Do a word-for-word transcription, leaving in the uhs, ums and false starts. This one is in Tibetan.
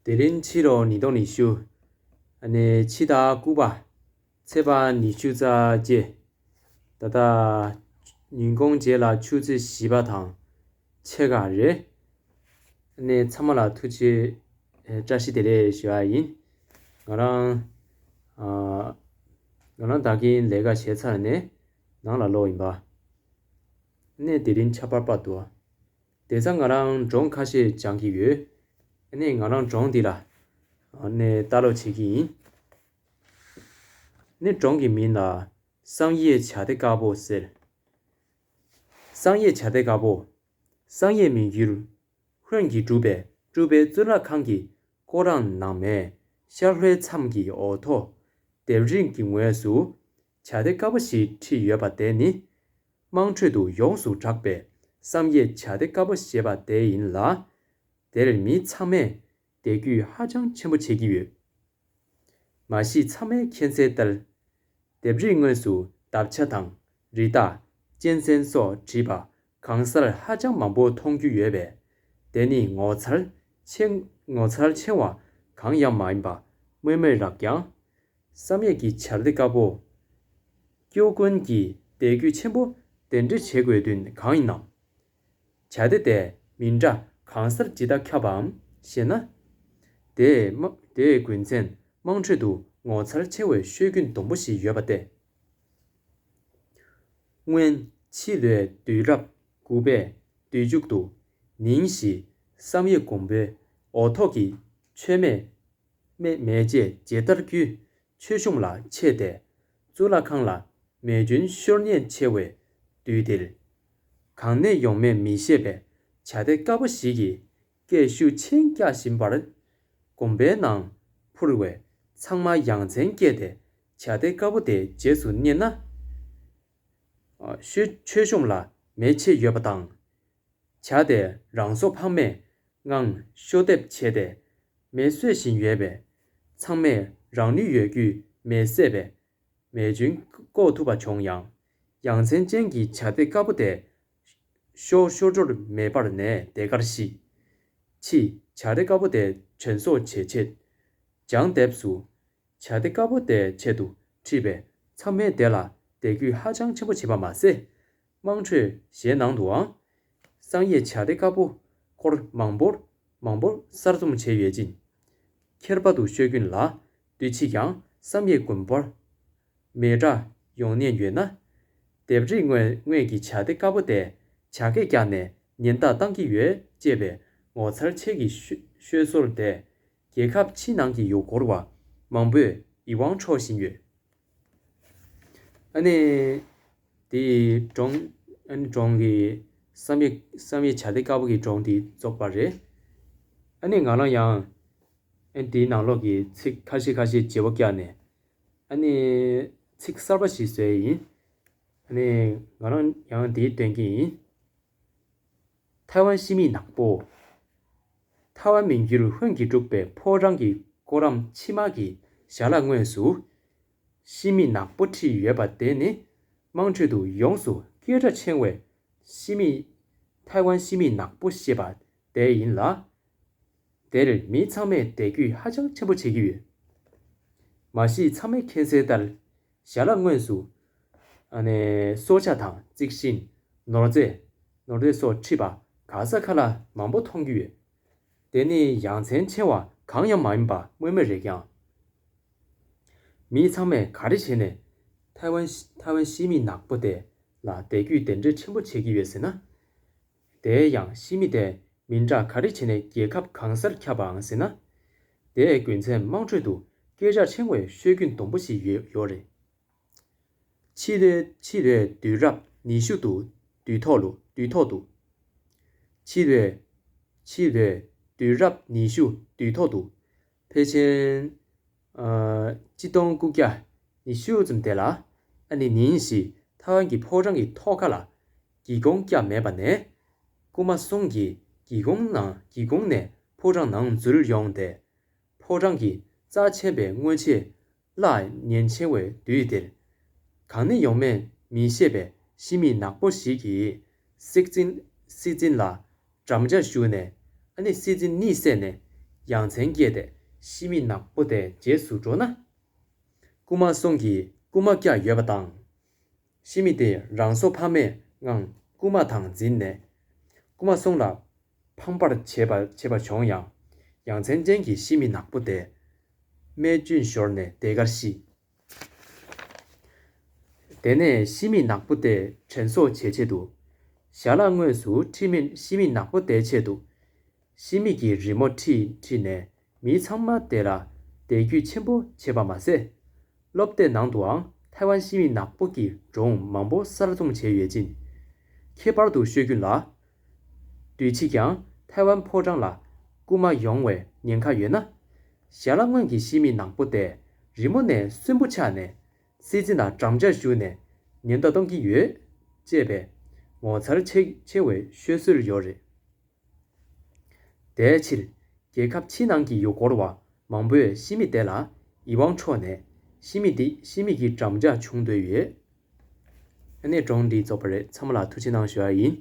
དེ་རིང་ཕྱི་ལོ་ཉིས་སྟོང་ཉི་ཤུ། ཨ་ནི་ཕྱི་ཟླ་དགུ་པ། ཚེས་པ་ཉི་ཤུ་རྩ་བརྒྱད། ད་ལྟ་ཉིན་གུང་རྗེས་ལ་ཆུ་ཚོད་བཞི་པ་དང་ཕྱེད་ཀ་རེད། ཨ་ནི་ཚང་མ་ལ་ཐུགས་རྗེ་ཨེ་བཀྲ་ཤིས་བདེ་ལེགས་ཞུ་ཡ་ཡིན། ང་རང་ཨ་ང་རང་ད་གིན་ལས་ཀ་བྱས་ཚར་ནས་ནང་ལ་ལོག་ཡིན་པ། ཨ་ནི་དེ་རིང་ཆར་པ་དཔར་འདུག་དེ་ཚ་ང་རང་སྒྲུང་ཁ་ཤས་སྦྱང་གི་ཡོད། ཨ་ནི་ང་རང་སྒྲུང་འདི་ལ་ཨ་ནི་ལྟ་ཀློག་བྱེད་ཀྱི་ཡིན། ཨ་ནི་སྒྲུང་གི་མིང་ལ་བསམ་ཡས་བྱ་དེ་དཀར་པོ་ཟེར། བསམ་ཡས་བྱ་དེ་དཀར་པོ། བསམ་ཡས་མི་འགྱུར་ཧོན་གྱིས་བསྒྲུབས་པའི་སྤྲུལ་པའི་གཙུག་ལག་ཁང་གི་སྐོར་ར་ནང་མའི་ཤར་ལྷོའི་མཚམས་ཀྱི་འོག་ཐོག་ལྡེབས་རིས་ཀྱི་ངོས་སུ་བྱ་དེ་དཀར་པོ་ཞིག་བྲིས་ཡོད་པ་དེ་ནི། དམངས་ཁྲོད་དུ་ཡོངས་སུ་གྲགས་པའི་བསམ་ཡས་བྱ་དེ་དཀར་པོ་ཞེས་པ་དེ་ཡིན་ལ། དེར་མི་ཚང་མས་དད་གུས་ཧ་ཅང་ཆེན་པོ་བྱེད་ཀྱི་ཡོད། མ་གཞི་ཚང་མས་མཁྱེན་གསལ་ལྟར། ལྡེབས་རིས་ངོས་སུ་འདབ་ཆགས་དང་རི་དྭགས་གཅན་གཟན་སོགས་བྲིས་པ་གང་སར་ཧ་ཅང་མང་པོ་མཐོང་རྒྱུ་ཡོད་པས། དེ་ནི་ངོ་མཚར་ཆེ་ངོ་མཚར་ཆེ་བ་གང་ཡང་མ་ཡིན་པ་སྨོས་མེད་རེད་ཀྱང་། བསམ་ཡས་ཀྱི་བྱ་དེ་དཀར་པོ། སྐྱོ་ཀུན་གྱིས་དད་གུས་ཆེན་པོ་དེ་འདྲ་བྱེད་དགོས་དོན་གང་ཡིན་ནམ། བྱ་དེ་དེ་མི་འདྲ་གང་སར་ཇི་ལྟར་ཁྱབ་པའམ་ཞེ་ན། དེའི་དམག་དེའི་རྒྱུ་མཚན་དམངས་ཁྲོད་དུ་ངོ་མཚར་ཆེ་བའི་ཤོད་རྒྱུན་སྡོམ་པོ་ཞིག་ཡོད་པ་སྟེ། སྔོན་ཕྱི་ལོའི་དུས་རབས་དགུ་པའི་དུས་མཇུག་ཏུ་ཉིན་ཞིག་བསམ་ཡས་དགོན་པའི་འོག་ཐོག་གི་མཆོད་མེ་མེ་མེ་ལྕེ་ཇི་ལྟར་རྒྱུ་ཆོས་གཞུང་ལ་ཆས་ཏེ་གཙུག་ལག་ཁང་ལ་མེ་སྐྱོན་ཤོར་ཉེན་ཆེ་བའི་དུས་དེར། གང་ནས་ཡོང་མེད་མི་ཤེས་པའི་བྱ་དེ་དཀར་པོ་ཞིག་གིས་སྐད་ཤུགས་ཆེན་རྒྱག་བཞིན་པར། དགོན་པའི་ནང་འཕུར་བས་ཚང་མ་ཡ་མཚན་སྐྱེས་ཏེ་བྱ་དེ་དཀར་པོ་དེ་རྗེས་སུ་བསྙེན་ན། ཆོས་ཆོས་གཞུང་ལ་མེ་མཆེད་ཡོད་པ་དང་། བྱ་དེ་རང་སྲོག་ཕངས་མེད་ངང་ཤོ་འདེབས་བྱས་ཏེ་མེ་གསོད་བཞིན་ཡོད་པས། ཚང་མས་རང་ནུས་ཡོད་རྒུས་མེ་བསད་པས་མེ་སྐྱོན་བཀོག་ཐུབ་པ་བྱུང་ཡང་། ཡ་མཚན་ཅན་གྱི་བྱ་དེ་དཀར་པོ་དེ་ཤོར་ཤོར་འགྲོར་མེ་འབར་ནས་དེ་གར་ཤི། ཕྱིས་བྱ་དེ་དཀར་པོ་དེ་དྲན་གསོ་བྱེད་ཆེད་བྱང་དེབ་སུ། བྱ་དེ་དཀར་པོ་དེའི་ཆེད་དུ་བྲིས་པས་ཚང་མས་དེ་ལ་དད་གུས་ཧ་ཅང་ཆེན་པོ་བྱས་པ་མ་ཟད། དམངས་ཁྲོད་གཞན་ནང་དུའང་། བསམ་ཡས་བྱ་དེ་དཀར་པོ་སྐོར་མང་པོར་མང་པོར་གསར་རྩོམ་བྱས་ཡོད་ཅིང་། ཁྱད་པར་དུ་ཤོད་རྒྱུན་ལ་དུས་ཕྱིས་ཀྱང་བསམ་ཡས་དགོན་པར་མེ་དྲག་ཡོང་ཉེན་ཡོད་ན། ལྡེབས་རིས་ངོས་ངོས་ཀྱི་བྱ་དེ་དཀར་པོ་དེ་བྱ་སྐད་བརྒྱབ་ནས་ཉེན་བརྡ་བཏང་གི་ཡོད་ཅེས་པའི་ངོ་མཚར་ཆེ་གི་ཤོད་ཤོད་སྲོལ་དེ། རྒྱལ་ཁབ་ཕྱི་ནང་གི་ཡུལ་སྐོར་བ་མང་པོས་ཡིད་དབང་འཕྲོག་བཞིན་ཡོད། ཨ་ནི། དེའི་སྒྲུང་ཨ་ནི་སྒྲུང་གི་བསམ་ཡས་བསམ་ཡས་བྱ་དེ་དཀར་པོ་གི་སྒྲུང་དེ་རྫོགས་པ་རེད། ཨ་ནི་ང་རང་ཡང་ཨ་ནི་དེའི་ནང་ལོགས་ཀྱི་ཚིག་ཁ་ཤས་ཁ་ཤས་བརྗེ་པོ་བཀྱག་ནས་ཨ་ནི་ཚིག་གསར་པ་ཞིག་བཟོས་ཡིན། ཨ་ནི་ང་རང་ཡང་དེའི་སྟོན་གྱི་ཡིན། ཐའེ་ཝན་ཤི་མི་ནག་པོ། ཐའེ་ཝན་མི་འགྱུར་ཧོན་གྱིས་བསྒྲུབས་པའི་ཕོ་བྲང་གི་སྐོར་རམ་ཕྱི་མ་གི་ཞལ་ལག་ངོས་སུ། ཤི་མི་ནག་པོ་བྲིས་ཡོད་པ་དེ་ནི་དམངས་ཁྲོད་དུ་ཡོངས་སུ་སྐད་གྲགས་ཆེ་བའི་ཤི་མི། ཐའེ་ཝན་ཤི་མི་ནག་པོ་ཞེས་པ་དེ་ཡིན་ལ། དེར་མི་ཚང་མས་དད་གུས་ཧ་ཅང་ཆེན་པོ་བྱེད་ཀྱི་ཡོད། མ་གཞི་ཚང་མས་མཁྱེན་གསལ་ལྟར། ཞལ་ལག་ངོས་སུ། ཨ་ནི་སྲོག་ཆགས་དང་རྩིག་ཤིང་། ནོར་རྫས། ནོར་རྫས་སོགས་བྲིས་པ་ག་ས་ག་ལ་མང་པོ་མཐོང་རྒྱུ་ཡོད། དེ་ནི་ཡ་མཚན་ཆེ་བ་གང་ཡང་མ་ཡིན་པ་སྨོས་མེད་རེད་ཀྱང་། མི་ཚང་མས་ག་རེ་བྱས་ནས་ཐའེ་ཝན་ཐའེ་ཝན་ཤི་མི་ནག་པོ་དེ་ལ་དད་གུས་དེ་འདྲའི་ཆེན་པོ་བྱེད་ཀྱི་ཡོད་ཟེར་ན། དེ་ཡང་ཤི་མི་དེ་མི་འདྲ་ག་རེ་བྱས་ནས་རྒྱལ་ཁབ་གང་སར་ཁྱབ་པའང་ཟེར་ན། དེའི་རྒྱུ་མཚན་དམངས་ཁྲོད་དུ་སྐད་གྲགས་ཆེ་བའི་ཤོད་རྒྱུན་སྡོམ་པོ་ཞིག་ཡོད་ཡོད་རེད། ཕྱི་ལོའི་ཕྱི་ལོའི་དུས་རབས་ཉི་ཤུ་དུ་དུས་ཐོག་ལུ་དུས་ཐོག་ཏུ། ཕྱི་ལོའི་ཕྱི་ལོའི་དུས་རབས་ཉི་ཤུ་དུས་ཐོག་ཏུ། ཕལ་ཆེར། ཨ། ཆིག་སྟོང་དགུ་བརྒྱ་ཉི་ཤུ་ཙམ་དེ་ལ། ཨ་ནི་ཉིན་ཞིག་ཐའེ་ཝན་གྱི་ཕོ་བྲང་གི་ཐོག་ཁ་ལ་སྒེའུ་ཁུང་བཀྱག་མེད་པ་ནས། རྐུན་མ་གསུམ་གྱིས་སྒེའུ་ཁུང་ནང་སྒེའུ་ཁུང་ནས་ཕོ་བྲང་ནང་འཛུལ་ཡོང་སྟེ། ཕོ་བྲང་གི་རྩ་ཆེན་པའི་སྔོན་ཆད་བརླག་ཉེན་ཆེ་བའི་དུས་དེར། གང་ནས་ཡོང་མེད་མི་ཤེས་པའི་ཤི་མི་ནག་པོ་ཞིག་གིས་སྲིད་འཛིན་སྲིད་འཛིན་ལ་འགྲམ་ལྕག་གཞུས་ནས། ཨ་ནི་སྲིད་འཛིན་གཉིད་སད་ནས་ ཡ་མཚན་སྐྱེས་ཏེ་ཤི་མི་ནག་པོ་དེ་རྗེས་སུ་འགྲོ་ན། རྐུན་མ་སོང་གིས་རྐུན་མ་བཀྱགས་ཡོད་པ་དང་། ཤི་མི་དེ་རང་སྲོག་ཕངས་མེད་ངང་རྐུན་མ་དང་འཛིངས་ནས། རྐུན་མ་སོང་ལ་ཕངས་པར་བྱེད་པ་བྱེད་པ་བྱུང་ཡང་། ཡ་མཚན་ཅན་གྱི་ཤི་མི་ནག་པོ་དེ་རྨས་སྐྱོན་ཤོར་ནས་དེ་གར་ཤི། དེ་ནས་ཤི་མི་ནག་པོ་དེ་དྲན་གསོ་བྱེད་ཆེད་དུ། ཞལ་ལག་དངོས་སུ་ཁྲིད་མི་ཤི་མི་ནག་པོ་དེའི་ཆེད་དུ། ཤི་མི་གི་རི་མོ་ཁྲིད་ཁྲིད་ནས་མི་ཚང་མ་དེ་ལ་དད་གུས་ཆེན་པོ་བྱེད་པ་མ་ཟད། སློབ་གྲྭའི་ནང་དུའང་ཐའེ་ཝན་ཤི་མི་ནག་པོ་གི་སྒྲུང་མང་པོ་གསར་རྩོམ་བྱས་ཡོད་ཅིང་། ཁྱད་པར་དུ་ཤོད་རྒྱུན་ལ། དུས་ཕྱིས་ཀྱང་ཐའེ་ཝན་ཕོ་བྲང་ལ་རྐུན་མ་ཡོང་བའི་ཉེན་ཁ་ཡོད་ན། ཞལ་ལག་སྔོན་གྱི་ཤི་མི་ནག་པོ་དེ་རི་མོ་ནས་གསོན་པོ་ཆགས་ནས་སྲིད་འཛིན་ལ་དམ་བཅའ་ཞུས་ནས་ཉེན་བརྡ་གཏོང་གི་ཡོད་ཅེས་པའི་ངོ་མཚར་ཆེ་ཆེ་བའི་ཤོད་སྲོལ་ཡོད་རེད། དེའི་ཕྱིར། རྒྱལ་ཁབ་ཕྱི་ནང་གི་ཡུལ་སྐོར་བ་མང་པོས་ཤི་མི་དེ་ལ་ཡིད་དབང་འཕྲོག་ནས་ཤི་མི་དེ་ཤི་མི་གི་འགྲམ་ལྕག་བྱུང་སྡོད་ཡོད། ཨ་ནི་སྒྲུང་འདི་རྫོགས་པ་རེད། ཚང་མ་ལ་ཐུགས་རྗེ་གནང་ཞུ་ཡ་ཡིན།